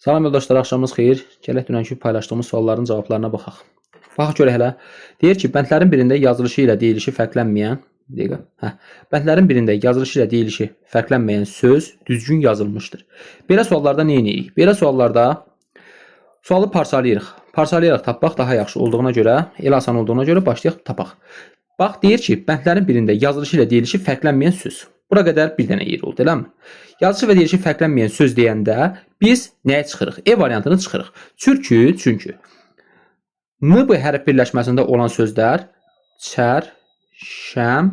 Salam yoldaşlar, axşamınız xeyir. Gələk dünənki paylaşdığımız sualların cavablarına baxaq. Baxaq görək hələ. Deyir ki, bəndlərin birində yazılışı ilə deyilişi fərqlənməyən, bir dəqiqə. Hə. Bəndlərin birində yazılışı ilə deyilişi fərqlənməyən söz düzgün yazılmışdır. Belə suallarda nə edirik? Belə suallarda sualı parçalayırıq. Parçalayaraq tapmaq daha yaxşı olduğuna görə, elə asan olduğuna görə başlayaq tapaq. Bax, deyir ki, bəndlərin birində yazılışı ilə deyilişi fərqlənməyən söz. Bura qədər bir dənə yer oldu, eləmi? Yazılışı və deyilişi fərqlənməyən söz deyəndə biz nəyə çıxırıq? E variantını çıxırıq. Çünki N B hərf birləşməsində olan sözlər çər, şəm,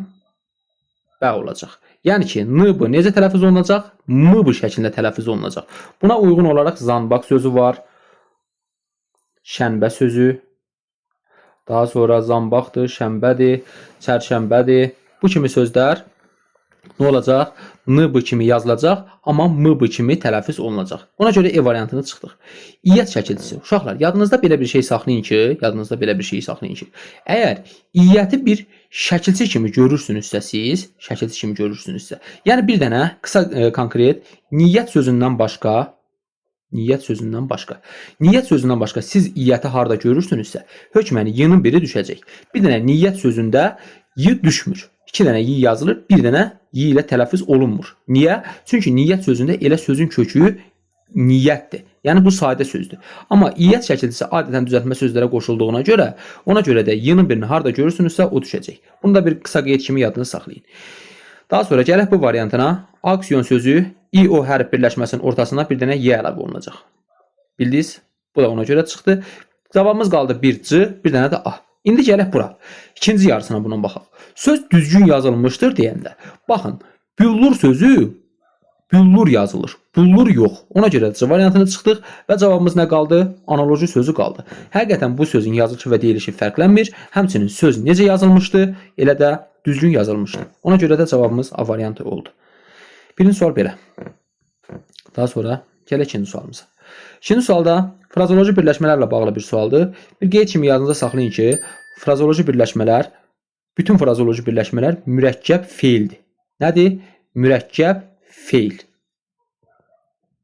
bə olacaq. Yəni ki, N B necə tələffüz olunacaq? M B şəklində tələffüz olunacaq. Buna uyğun olaraq zanbaq sözü var, şənbə sözü, daha sonra zambaqdır, şənbədir, çərşənbədir. Bu kimi sözlər nə olacaq? N B kimi yazılacaq, amma M B kimi tələffüz olunacaq. Ona görə E variantını çıxdıq. İyyət şəkilçisi. Uşaqlar, yadınızda belə bir şey saxlayın ki, əgər iyyəti bir şəkilçi kimi görürsünüzsə siz, yəni bir dənə qısa konkret niyyət sözündən başqa, siz iyyəti harda görürsünüzsə, hökmən y-nin biri düşəcək. Bir dənə niyyət sözündə y düşmür. 2 dənə y yazılır, bir dənə y ilə tələffüz olunmur. Niyə? Çünki niyyət sözündə elə sözün kökü niyyətdir. Yəni bu sadə sözdür. Amma iyyət şəkilçisi adətən düzəltmə sözlərə qoşulduğuna görə, ona görə də y-nin birini harda görürsünüzsə o düşəcək. Bunu da bir qısa qeyd kimi yadınızda saxlayın. Daha sonra gələk bu variantına. Aksiyon sözü i-o hərf birləşməsinin ortasına bir dənə y əlavə olunacaq. Bildiniz? Bu da ona görə çıxdı. Cavabımız qaldı bir c, bir dənə də a. İndi gələk bura. İkinci yarısına buna baxaq. Söz düzgün yazılmışdır deyəndə. Baxın, büllur sözü büllur yazılır. Bullur yox. Ona görə C variantını çıxdıq və cavabımız nə qaldı? Analoji sözü qaldı. Həqiqətən bu sözün yazılışı və deyilişi fərqlənmir. Həmçinin söz necə yazılmışdı, elə də düzgün yazılmışdı. Ona görə də cavabımız A variantı oldu. Birinci sual belə. Daha sonra gələk ikinci sualımıza. İkinci sualda frazoloji birləşmələrlə bağlı bir sualdır. Bir qeyd kimi yadınızda saxlayın ki, frazoloji birləşmələr, bütün frazoloji birləşmələr mürəkkəb feildir. Nədir? Mürəkkəb feil.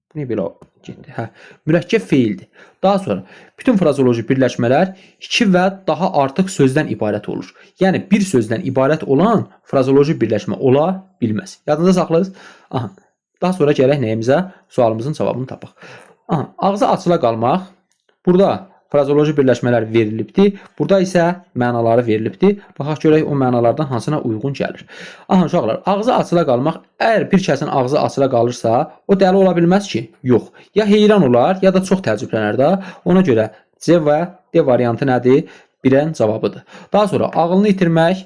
Bu nə belə getdi? Hə, mürəkkəb feildir. Daha sonra bütün frazoloji birləşmələr iki və daha artıq sözdən ibarət olur. Yəni bir sözdən ibarət olan frazoloji birləşmə ola bilməz. Yadınızda saxlayın. Aha. Daha sonra gələk nəyimizə? Sualımızın cavabını tapaq. Aha, ağzı açıla qalmaq. Burada frazoloji birləşmələr verilibdir. Burada isə mənaları verilibdir. Baxaq görək o mənalardan hansına uyğun gəlir. Aha uşaqlar, ağzı açıla qalmaq, əgər bir kəsin ağzı açıla qalırsa, o dəli ola bilməz ki? Yox. Ya heyran olar, ya da çox təəccüblənər də. Ona görə C və D variantı nədir? Birən cavabıdır. Daha sonra ağlını itirmək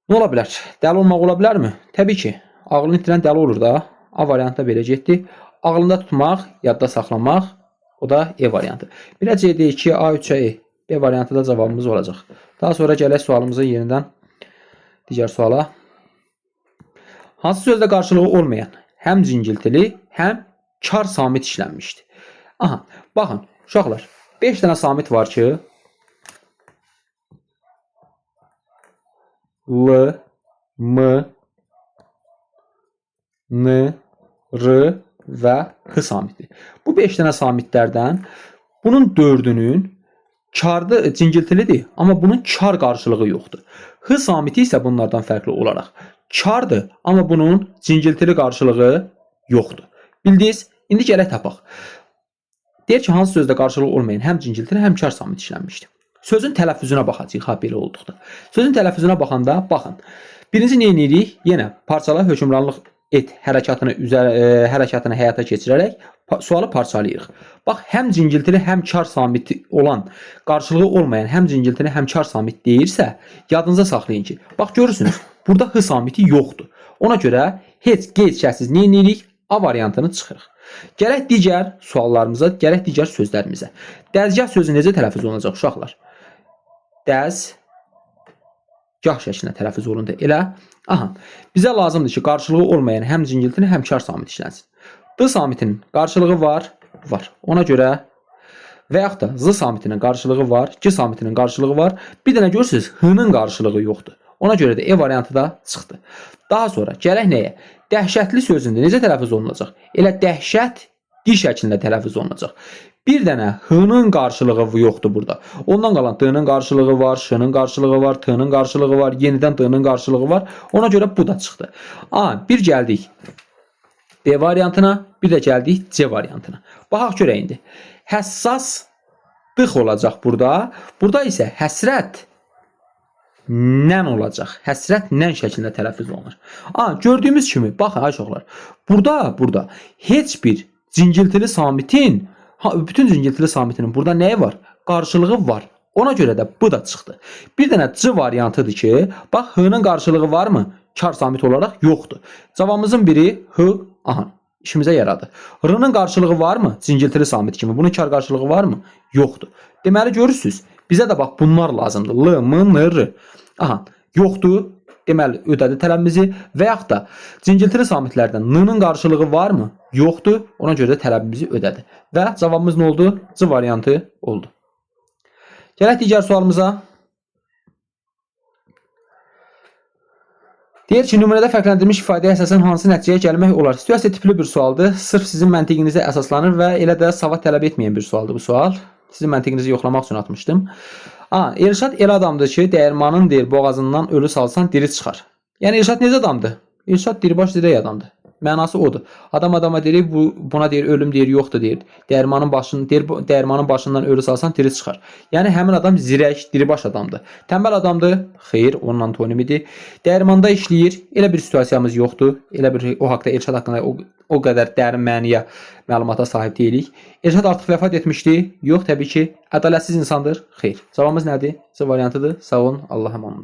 nə ola bilər? Dəli olmaq ola bilərmi? Təbii ki. Ağlını itirən dəli olur da. A variantı da belə getdi. Ağlında tutmaq, yadda saxlamaq, o da E variantı. 1-ə C, D, 2, A, 3-ə E. B variantı da cavabımız olacaq. Daha sonra gələk sualımızın yenidən digər suala. Hansı sözdə qarşılığı olmayan həm cingiltili, həm kar samit işlənmişdir? Aha, baxın, uşaqlar, 5 dənə samit var ki, L, M, N, R və H samiti. Bu 5 dənə samitlərdən bunun 4-ünün kardı cingiltilidir, amma bunun kar qarşılığı yoxdur. H samiti isə bunlardan fərqli olaraq kardır, amma bunun cingiltili qarşılığı yoxdur. Bildiniz? İndi gələk tapaq. Deyir ki, hansı sözdə qarşılığı olmayan həm cingiltili, həm kar samiti işlənmişdir. Sözün tələffüzünə baxacağıq, ha belə olduqda. Sözün tələffüzünə baxanda, baxın. Birinci nə edirik? Yenə parçala hökmranlıq et hərəkatını həyata keçirərək sualı parçalayırıq. Bax, həm cingiltili, həm kar samiti olan, qarşılığı olmayan həm cingiltili, həm kar samit deyirsə, yadınıza saxlayın ki, bax görürsünüz, burada H samiti yoxdur. Ona görə heç qeyd şərtsiz nə edirik? A variantını çıxırıq. Gələk digər suallarımıza, gələk digər sözlərimizə. Dəzgah sözü necə tələffüz olunacaq uşaqlar? Dəzgah şəklində tələffüz olundu. Elə, aha, bizə lazımdır ki, qarşılığı olmayan həm cingiltili, həm kar samit işlənsin. D samitinin qarşılığı var, var. Ona görə və yaxud da Z samitinin qarşılığı var, G samitinin qarşılığı var. Bir dənə görürsünüz, H-nın qarşılığı yoxdur. Ona görə də E variantı da çıxdı. Daha sonra gələk nəyə? Dəhşətli sözündə necə tələffüz olunacaq? Elə dəhşət Qi şəklində tələffüz olunacaq. Bir dənə H-nın qarşılığı yoxdur burada. Ondan qalan D-nın qarşılığı var, Ş-nın qarşılığı var, T-nın qarşılığı var, yenidən D-nın qarşılığı var. Ona görə bu da çıxdı. A, bir gəldik B variantına, bir də gəldik C variantına. Baxaq görək indi. Həssas dıq olacaq burada. Burada isə həsrət nən olacaq. Həsrət nən şəklində tələffüz olunur. A, gördüyümüz kimi, baxın ay uşaqlar. Burada heç bir cingiltili samitin, bütün cingiltili samitinin burada nəyi var? Qarşılığı var. Ona görə də bu da çıxdı. Bir dənə C variantıdır ki, bax H-nın qarşılığı varmı? Kar samit olaraq yoxdur. Cavabımızın biri H, aha, işimizə yaradı. R-nın qarşılığı varmı? Cingiltili samit kimi. Bunun kar qarşılığı varmı? Yoxdur. Deməli görürsüz, bizə də bax bunlar lazımdır. L, M, N, R. Aha, yoxdur. Deməli ödədi tələbimizi və yaxud da cingiltili samitlərdən N-nın qarşılığı varmı? Yoxdur. Ona görə də tələbimizi ödədi. Və cavabımız nə oldu? C variantı oldu. Gələk digər sualımıza. Deyir ki, nümunədə fərqləndirilmiş ifadəyə əsasən hansı nəticəyə gəlmək olar? Situasiya tipli bir sualdır. Sırf sizin məntiqinizə əsaslanır və elə də savad tələb etməyən bir sualdır bu sual. Sizin məntiqinizi yoxlamaq üçün atmışdım. A, Elşad elə adamdır ki, dəyirmanın deyir, boğazından ölü salsan diri çıxar. Yəni Elşad necə adamdır? Elşad diribaş zirək adamdır. Mənası odur. Adam adama deyir, buna deyir, ölüm deyir, yoxdur deyir. Dəyirmanın başını deyir, dəyirmanın başından ölü salsan diri çıxar. Yəni həmin adam zirək, diribaş adamdır. Tənbəl adamdır? Xeyr, onun antonimidir. Dəyirmanda işləyir. Elə bir situasiyamız yoxdur. Elə bir o haqda Elşad haqqında o qədər dərin məniyə, məlumata sahib deyilik. Elşad artıq vəfat etmişdi. Yox, təbii ki, ədalətsiz insandır. Xeyr. Cavabımız nədir? C variantıdır. Sağ olun, Allah'a emanet.